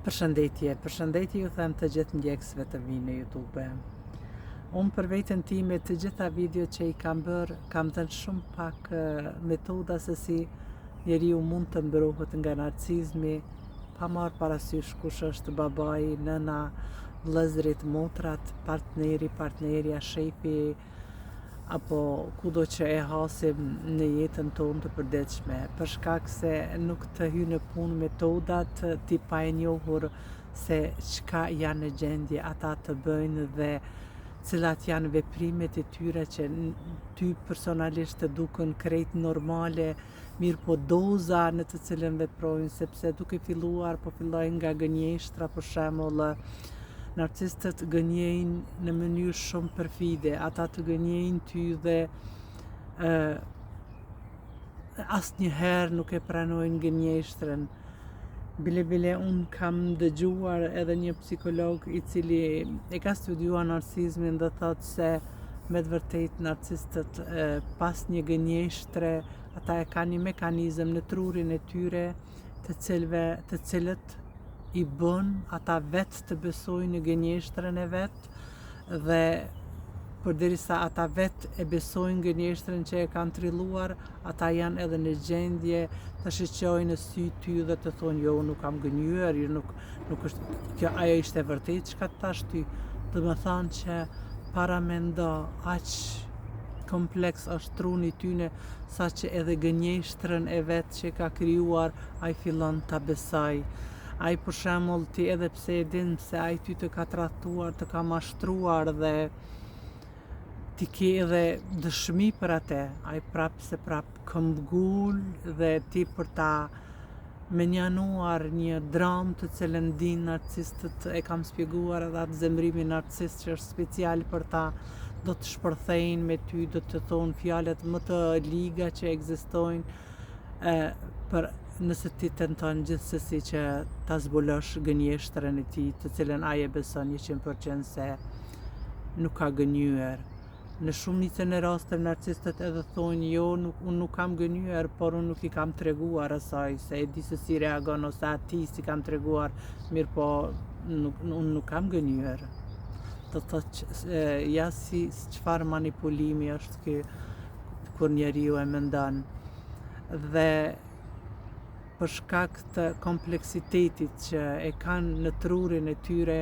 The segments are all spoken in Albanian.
Përshëndetje, përshëndetje ju them të gjithë ndjekësve të mi në Youtube. Unë për veten time të gjitha videot që i kam bërë, kam dhënë shumë pak metoda se si njeriu mund të mbrohet nga narcizmi, pa marrë parasysh kush është babai, nëna, vëllezërit, motrat, partneri, partnerja, shefi, apo kudo që e hasim në jetën tonë të përditshme, për shkak se nuk të hyjnë në punë metodat ti pa e njohur se çka janë në gjendje ata të bëjnë dhe cilat janë veprimet e tyre që ty personalisht të duken krejt normale, mirëpo doza në të cilën veprojnë, sepse duke filluar, po filloj nga gënjeshtra, për shembull, narcistët gënjejnë në mënyrë shumë perfide, ata të gënjejnë ty dhe ë asnjëherë nuk e pranojnë gënjeshtrën. Bile bile unë kam dëgjuar edhe një psikolog i cili e ka studiuar narcizmin dhe thotë se me të vërtetë narcistët pas një gënjeshtre ata e kanë një mekanizëm në trurin e tyre të cilëve të cilët i bën ata vetë të besojnë në gënjeshtrën e vet dhe përderisa ata vetë e besojnë gënjeshtrën që e kanë trilluar, ata janë edhe në gjendje të shiqojnë në sy ty dhe të thonë jo, unë nuk kam gënjyer, jo nuk nuk është kjo ajo ishte e vërtetë çka të thashë ty. Domethënë që paramendo aq kompleks është truni i tyne saqë edhe gënjeshtrën e vet që ka krijuar ai fillon ta besojë. Ai për shembull ti edhe pse e din se ai ty të ka tradhtuar, të ka mashtruar dhe ti ke edhe dëshmi për atë, ai prap se prap këmbgul dhe ti për ta mënjanuar një dramë të cilën din narcistët e kam spjeguar edhe atë zemrimin narcist që është special për ta do të shpërthejnë me ty, do të thonë fjalët më të liga që ekzistojnë e, për nëse ti tenton gjithsesi që ta zbulosh gënjeshtrën e tij, të cilën ai e beson 100% se nuk ka gënjyer. Në shumicën e rasteve narcistët edhe thonë jo, nuk, unë nuk kam gënjyer, por unë nuk i kam treguar asaj se e di se si reagon ose atij s'i kam treguar, mirëpo nuk, unë nuk kam gënjyer. Do të thotë ja si çfarë manipulimi është ky kur njeriu e mendon. Dhe për shkak të kompleksitetit që e kanë në trurin e tyre,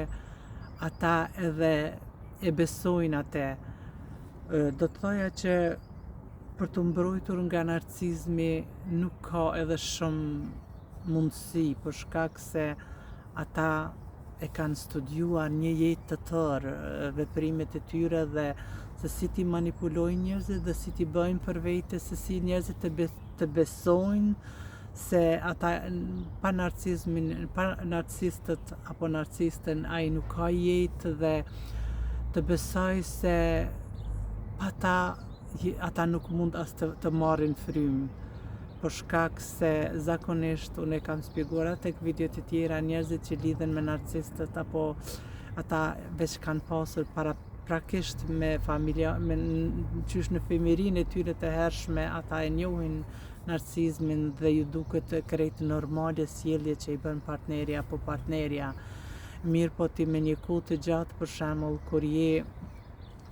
ata edhe e besojnë atë. Do të thoja që për t'u mbrojtur nga narcizmi nuk ka edhe shumë mundësi, për shkak se ata e kanë studiuar një jetë të tërë veprimet e tyre dhe se si t'i manipulojnë njerëzit dhe si t'i bëjnë për vete, se si njerëzit të, be, të besojnë se ata pa narcizmin, pa narcistët apo narcisten ai nuk ka jetë dhe të besojë se pa ta ata nuk mund as të, të marrin frymë për shkak se zakonisht unë e kam spjeguar edhe tek videot e tjera njerëzit që lidhen me narcistët apo ata veç kanë pasur paraprakisht me familja me qysh në fëmijërinë e tyre të hershme ata e njohin narcizmin dhe ju duket krejt normale sjellje që i bën partneri apo partnerja. Mirëpo ti me një kohë të gjatë për shembull kur je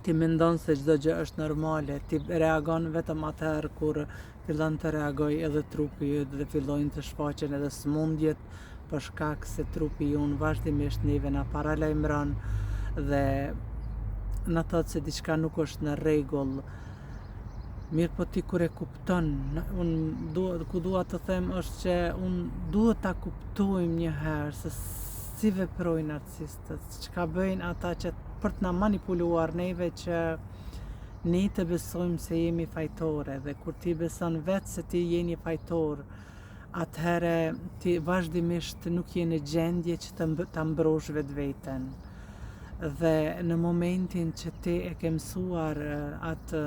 ti mendon se çdo gjë është normale, ti reagon vetëm atëherë kur fillon të reagojë edhe trupi yt dhe fillojnë të shfaqen edhe sëmundjet për shkak se trupi jonë vazhdimisht neve na paralajmëron dhe na thotë se diçka nuk është në rregull. Mirëpo ti kur e kupton, unë dua, ku dua të them është që unë duhet ta kuptojmë një herë se si veprojnë narcistët, çka bëjnë ata që për të na manipuluar neve që ne të besojmë se jemi fajtore dhe kur ti beson vetë se ti je një fajtor, atëherë ti vazhdimisht nuk je në gjendje që të ta mbrosh vetveten. Dhe në momentin që ti e ke mësuar atë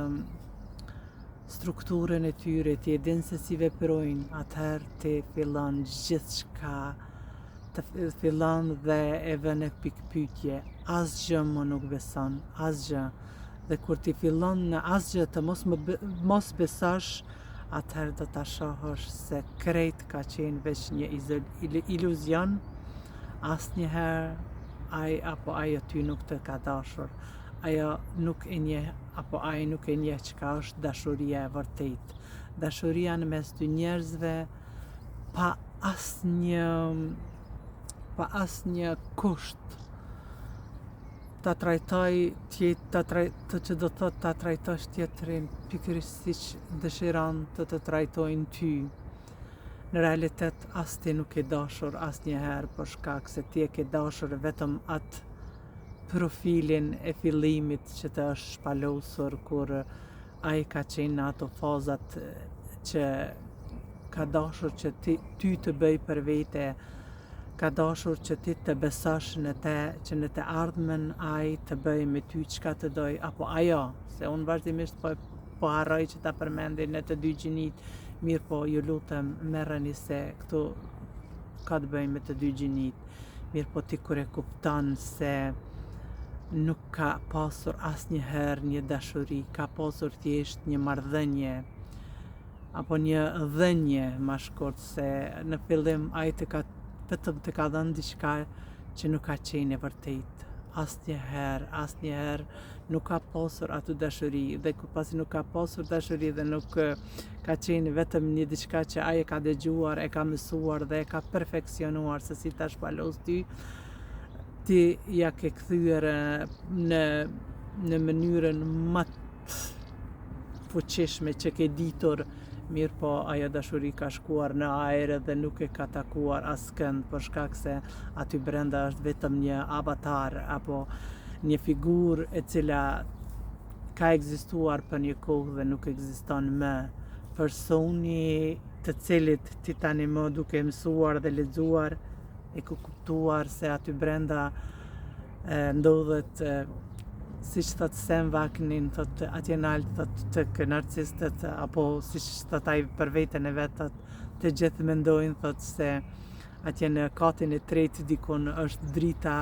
strukturën e tyre, ti e din se si veprojnë, atëherë ti fillon gjithçka të fillon dhe e vë në pikëpyetje. Asgjë më nuk beson, asgjë. Dhe kur ti fillon në asgjë të mos më mos besosh, atëherë do ta shohësh se krejt ka qenë veç një iluzion. Asnjëherë ai apo ajo ty nuk të ka dashur. Ajo nuk e njeh apo ai nuk e njeh çka është dashuria e vërtetë. Dashuria në mes dy njerëzve pa asnjë pa asnjë kusht ta trajtoj tjet, ta traj, të që do të thotë ta trajtosh tjetrin pikërisht siç dëshiron të të trajtojnë ty. Në realitet as ti nuk ke dashur asnjëherë për shkak se ti e ke dashur vetëm atë profilin e fillimit që të është shpalosur kur ai ka qenë në ato fazat që ka dashur që ti, ty të bëj për vete, ka dashur që ti të besosh në te, që në të ardhmen ai të bëj me ty çka të doj, apo ajo, se unë vazhdimisht po, po harroj që ta përmendi në të dy gjinitë, mirëpo ju lutem merreni se këtu ka të bëj me të dy gjinitë. Mirëpo ti kur e kupton se nuk ka pasur asnjëherë një dashuri, ka pasur thjesht një marrëdhënie apo një dhënie ma shkurt se në fillim ai të ka vetëm të ka dhënë diçka që nuk ka qenë e vërtetë. Asnjëherë, asnjëherë nuk ka pasur aty dashuri dhe kur pasi nuk ka pasur dashuri dhe nuk ka qenë vetëm një diçka që ai e ka dëgjuar, e ka mësuar dhe e ka perfeksionuar se si ta shpalos ty, ti ja ke kthyer në në mënyrën më të fuqishme që ke ditur, mirëpo ajo dashuri ka shkuar në ajër dhe nuk e ka takuar askënd për shkak se aty brenda është vetëm një avatar apo një figurë e cila ka ekzistuar për një kohë dhe nuk ekziston më. Personi të cilit ti tani më duke mësuar dhe lexuar e ke kuptuar se aty brenda ndodhet siç thot Sam Vaknin, thot atje nalt, thot tek narcistët, apo siç thot ai për veten e vet, thot të gjithë mendojnë, thot se atje në katin e tretë dikun është drita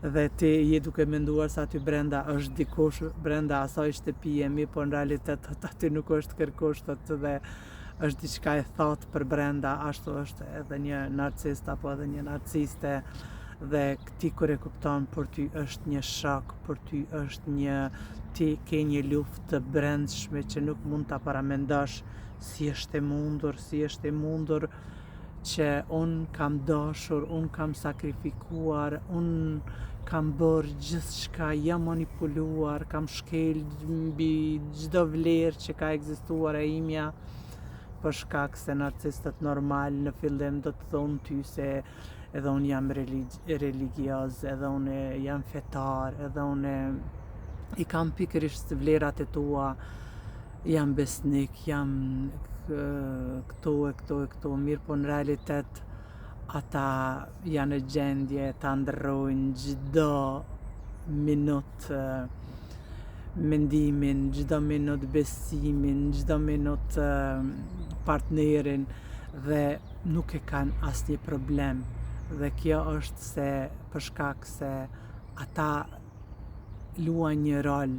dhe ti je duke menduar se aty brenda është dikush brenda asaj shtëpie, mirëpo në realitet thot aty nuk është kërkush, thot dhe është diçka e thatë për brenda, ashtu është edhe një narcist apo edhe një narciste dhe ti kur e kupton për ty është një shok, për ty është një ti ke një luftë të brendshme që nuk mund ta paramendosh si është e mundur, si është e mundur që unë kam dashur, unë kam sakrifikuar, unë kam bërë gjithçka, jam manipuluar, kam shkel mbi çdo vlerë që ka ekzistuar e imja, për shkak se narcistët normal në fillim do të thonë ty se edhe unë jam religjioz, edhe unë jam fetar, edhe unë i kam pikërisht vlerat e tua, jam besnik, jam këto e këto e këto, mirëpo në realitet ata janë në gjendje ta ndërrojnë çdo minutë mendimin, çdo minutë besimin, çdo minutë partnerin dhe nuk e kanë asnjë problem. Dhe kjo është se për shkak se ata luajnë një rol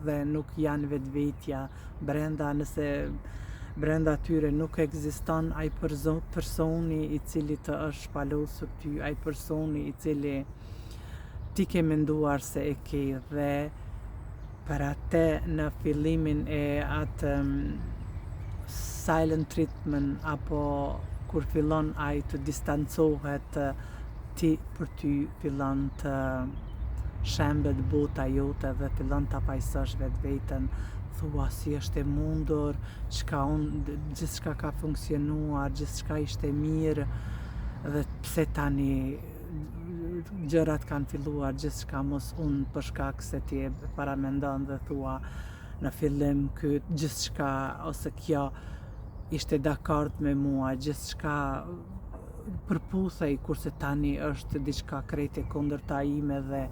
dhe nuk janë vetvetja brenda nëse brenda tyre nuk ekziston ai personi i cili të është shpalosur ty, ai personi i cili ti ke menduar se e ke dhe për atë në fillimin e atë silent treatment apo kur fillon ai të distancohet ti për ty fillon të shembet bota jote dhe fillon ta fajësosh vetveten, thua si është e mundur, çka unë gjithçka ka funksionuar, gjithçka ishte mirë dhe pse tani gjërat kanë filluar gjithçka mos unë për shkak se ti e paramendon dhe thua në fillim ky gjithçka ose kjo ishte dakord me mua, gjithçka përputhej kurse tani është diçka krejt e kundërta ime dhe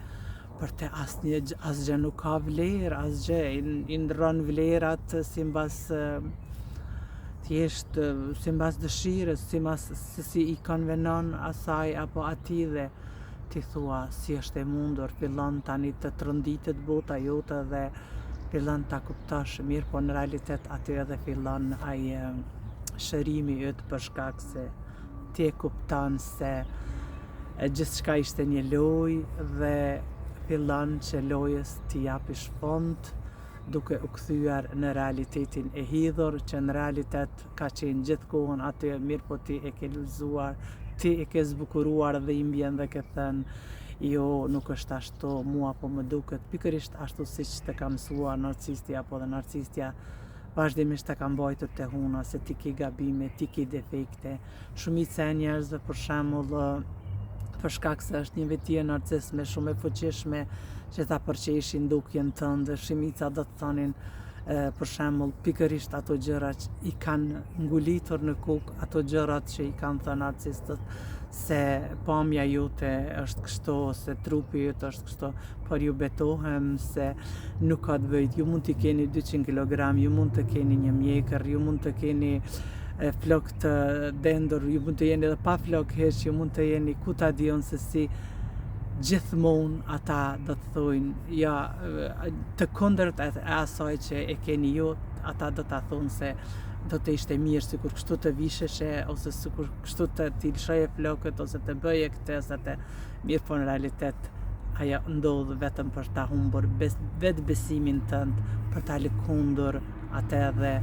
për të asnjë asgjë nuk ka vlerë, asgjë i, i ndrron vlerat simbas thjesht simbas dëshirës, simbas se si i konvenon asaj apo atij dhe ti thua si është e mundur, fillon tani të tronditet bota jote dhe fillon ta kuptosh mirë, po në realitet aty edhe fillon ai shërimi yt për shkak se ti e kupton se Gjithçka ishte një lojë dhe fillon që lojës t'i japish fund duke u kthyer në realitetin e hidhur që në realitet ka qenë gjithë kohën aty mirëpo ti e ke lulëzuar, ti e ke zbukuruar dhimbjen dhe ke thënë jo nuk është ashtu, mua po më duket pikërisht ashtu siç të ka mësuar narcisti apo dhe narcistja vazhdimisht ta ka mbajtur te huna se ti ke gabime, ti ke defekte. Shumica e njerëzve për shembull për shkak se është një veti e narcizmit shumë e fuqishme që ta përqeshin dukjen tënde, shumica do të thonin për shembull pikërisht ato gjëra që i kanë ngulitur në kokë, ato gjërat që i kanë thënë narcistët se pamja jote është kështu ose trupi yt është kështu, por ju betohem se nuk ka të bëjë, ju mund të keni 200 kg, ju mund të keni një mjekër, ju mund të keni flokë të dendur, ju mund të jeni edhe pa flokë hiç, ju mund të jeni ku ta di unë se si gjithmonë ata do të thojnë, ja, të kundërt e asaj që e keni ju, ata do ta thonë se do të ishte mirë sikur kështu të visheshe ose sikur kështu të t'i lëshoje flokët ose të bëje këtë ose të mirëpo në realitet ajo ndodh vetëm për ta humbur vetëbesimin tënd, për ta lëkundur atë edhe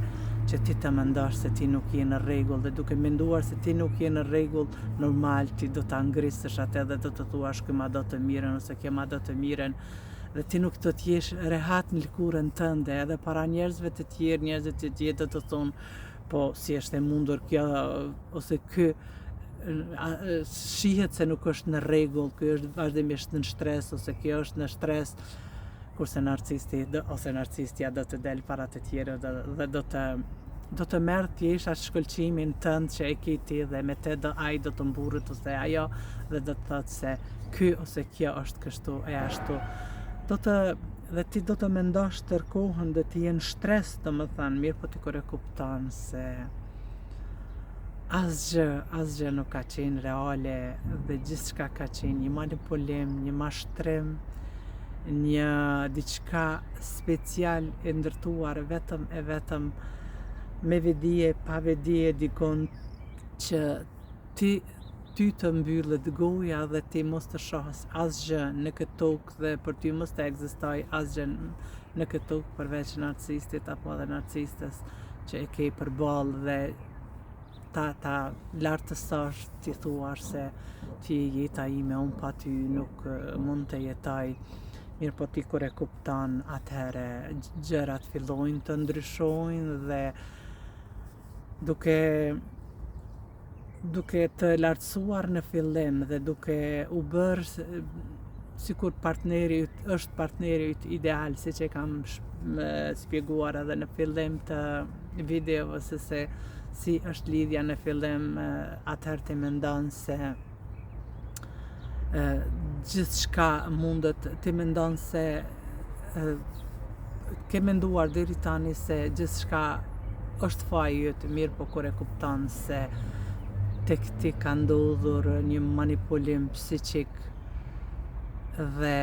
që ti të mendosh se ti nuk je në rregull dhe duke menduar se ti nuk je në rregull, normal ti do ta ngrisësh atë dhe do të thuash ky ma do të mirën ose kjo ma do të mirën dhe ti nuk do të jesh rehat në lëkurën tënde edhe para njerëzve të tjerë, njerëzit të tjerë do të thonë po si është e mundur kjo ose ky shihet se nuk është në rregull, ky është vazhdimisht në stres ose kjo është në stres, kurse narcisti do, ose narcistja do të del para të tjerëve dhe, dhe do të do të merr thjesht atë shkëlqimin tënd që e ke ti dhe me të do ai do të mburret ose ajo dhe do të thotë se ky ose kjo është kështu e ashtu. Do të dhe ti do të mendosh tërë kohën dhe ti je në stres, domethënë, mirëpo ti kur e kupton se asgjë, asgjë nuk ka qenë reale dhe gjithçka ka qenë një manipulim, një mashtrim, një diçka special e ndërtuar vetëm e vetëm me vetëdije, pa vetëdije dikun që ti ty të mbyllet goja dhe ti mos të shohësh asgjë në këtë tokë dhe për ty mos të ekzistojë asgjë në këtë tokë përveç narcistit apo edhe narcistes që e ke përballë dhe ta ta lartësosh t'i thuash se ti je jeta ime, unë pa ty nuk mund të jetoj. Mirëpo ti kur e kupton atëherë gjërat fillojnë të ndryshojnë dhe duke duke të lartësuar në fillim dhe duke u bërë sikur partneri yt është partneri yt ideal, siç e kam shpjeguar edhe në fillim të videove se se si është lidhja në fillim, atëherë ti mendon se gjithçka mundet, ti mendon se ke menduar deri tani se gjithçka është faji yt, mirëpo kur e kupton se tek ti ka ndodhur një manipulim psikik dhe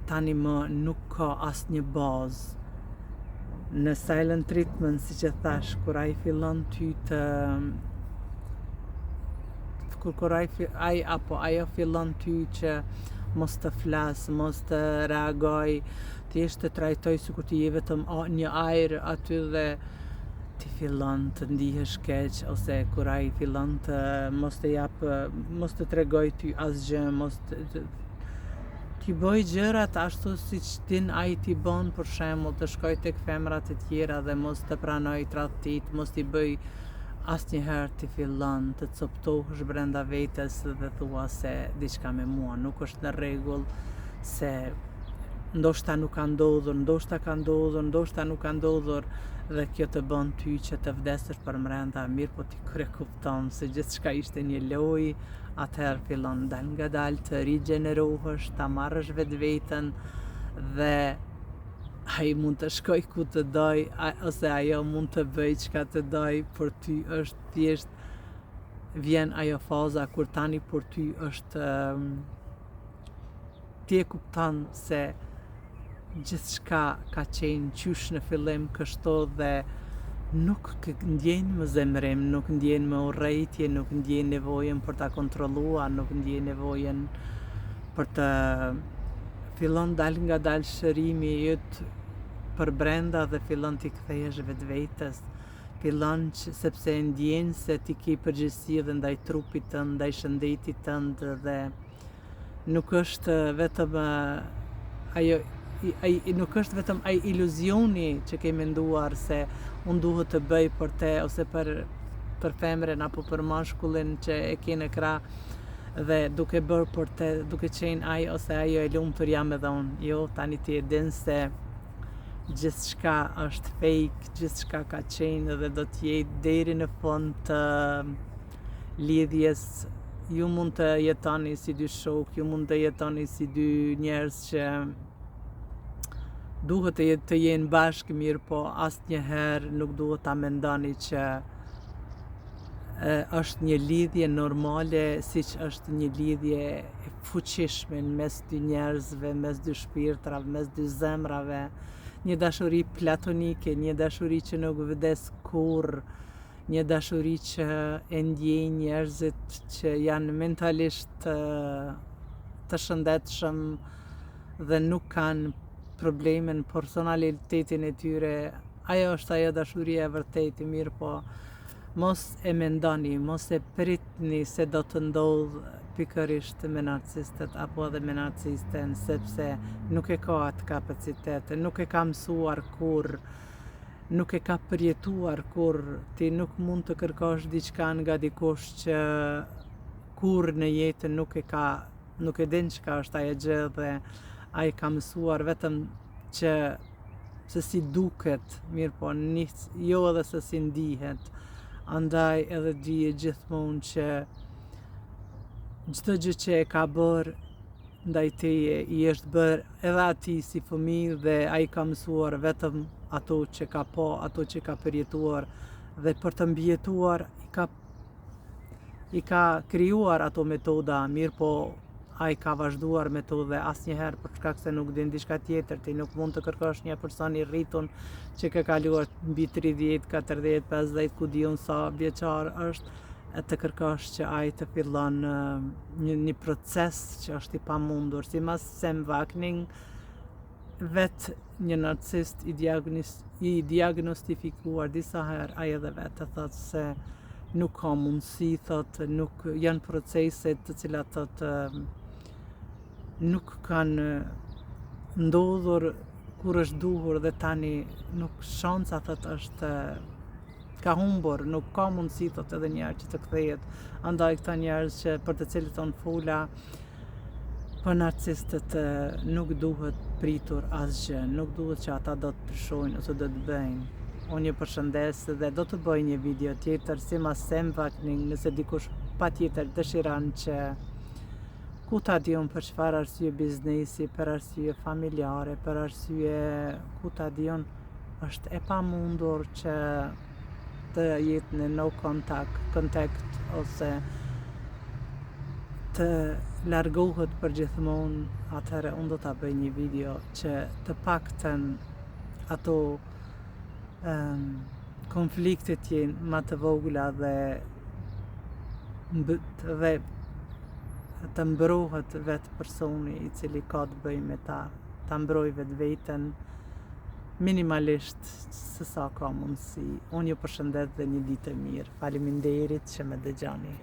tani më nuk ka asnjë bazë në silent treatment, siç e thash, kur ai fillon ty të kur kur ai ai apo ajo fillon ty që mos të flas, mos të reagoj, thjesht të trajtoj sikur ti je vetëm një ajër aty dhe ti fillon të ndihesh keq ose kur ai fillon të mos të jap mos të tregoj ty asgjë, mos të t'i bëj gjërat ashtu siç din ai t'i bën për shembull të shkoj tek femrat e tjera dhe mos të pranoj tradhtitë, mos t'i bëj asnjëherë ti fillon të coptohesh brenda vetes dhe thua se diçka me mua nuk është në rregull, se ndoshta nuk ka ndodhur, ndoshta ka ndodhur, ndoshta nuk ka ndodhur dhe kjo të bën ty që të vdesësh përmrenda, mirëpo ti kur e kupton se gjithçka ishte një lojë, atëherë fillon dalngadalë të rigjenerohesh, ta marrësh vetveten dhe ai mund të shkoj ku të doj, ose ajo mund të bëj çka të doj, për ty është thjesht vjen ajo faza kur tani për ty është ti e kupton se gjithçka ka qenë qysh në fillim kështu dhe Nuk ndjejnë më zemërim, nuk ndjejnë më urrejtje, nuk ndjejnë nevojën për ta kontrolluar, nuk ndjejnë nevojën për të fillon dalëngadalë shërimi yt përbrenda dhe fillon t'i kthehesh vetvetes, fillon që, sepse e ndjen se ti ke përgjegjësi edhe ndaj trupit tënd, ndaj shëndetit tënd dhe nuk është vetëm ajo ai nuk është vetëm ai iluzioni që ke menduar se unë duhet të bëj për te ose për për femrën apo për mashkullin që e ke në krah dhe duke bërë për te, duke qenë ai ose ajo e lumtur jam edhe unë. Jo, tani ti e din se gjithçka është fake, gjithçka ka qenë dhe do të jetë deri në fund të lidhjes. Ju mund të jetoni si dy shokë, ju mund të jetoni si dy njerëz që duhet të jetë të jenë bashkë mirëpo asnjëherë nuk duhet ta mendoni që e, është një lidhje normale siç është një lidhje e fuqishme mes dy njerëzve, mes dy shpirtrave, mes dy zemrave, një dashuri platonike, një dashuri që nuk vdes kurrë, një dashuri që e ndjejnë njerëzit që janë mentalisht të, të shëndetshëm dhe nuk kanë probleme në personalitetin e tyre. Ajo është ajo dashuria e vërtetë, mirëpo mos e mendoni, mos e pritni se do të ndodhë pikërisht me narcistët apo edhe me narcisten, sepse nuk e ka atë kapacitet, nuk e ka mësuar kurrë, nuk e ka përjetuar kurrë, ti nuk mund të kërkosh diçka nga dikush që kurrë në jetë nuk e ka, nuk e din çka është ajo gjë dhe ai ka mësuar vetëm që se si duket, mirëpo nis, jo edhe se si ndihet. Andaj edhe dije gjithmonë që çdo gjë që e ka bërë ndaj teje i është bërë edhe atij si fëmijë dhe ai ka mësuar vetëm ato që ka pa, ato që ka përjetuar dhe për të mbijetuar i ka i ka krijuar ato metoda, mirëpo ai ka vazhduar me to dhe asnjëherë për shkak se nuk din diçka tjetër, ti nuk mund të kërkosh një person i rritun që ka kaluar mbi 30, 40, 50, ku di unë sa vjeçar është, e të kërkosh që ai të fillon një, një proces që është i pamundur. Simas Sam Vaknin, vetë një narcist i, diagnos, i diagnostifikuar disa herë, ai edhe vetë thotë se nuk ka mundësi, thotë, nuk janë procese të cilat thotë nuk kanë ndodhur kur është duhur dhe tani nuk shansa thotë është ka humbur, nuk ka mundësi thotë edhe një herë që të kthehet. Andaj këta njerëz që për të cilët unë fola, për narcistët nuk duhet pritur asgjë, nuk duhet që ata do të ndryshojnë ose do të bëjnë. Unë ju përshëndes dhe do të bëj një video tjetër simas Sam Vaknin, nëse dikush patjetër dëshiron që ku ta di unë për çfarë arsye biznesi, për arsye familjare, për arsye ku ta di unë, është e pamundur që të jetë në no contact, contact ose të largohet për gjithmonë, atëherë unë do ta bëj një video që të paktën ato um, konfliktet jenë ma të vogla dhe dhe të mbrohet vetë personi i cili ka të bëjë me ta, ta mbrojë vetveten minimalisht se sa ka mundësi. Unë ju përshëndet dhe një ditë të mirë. Faleminderit që më dëgjoni.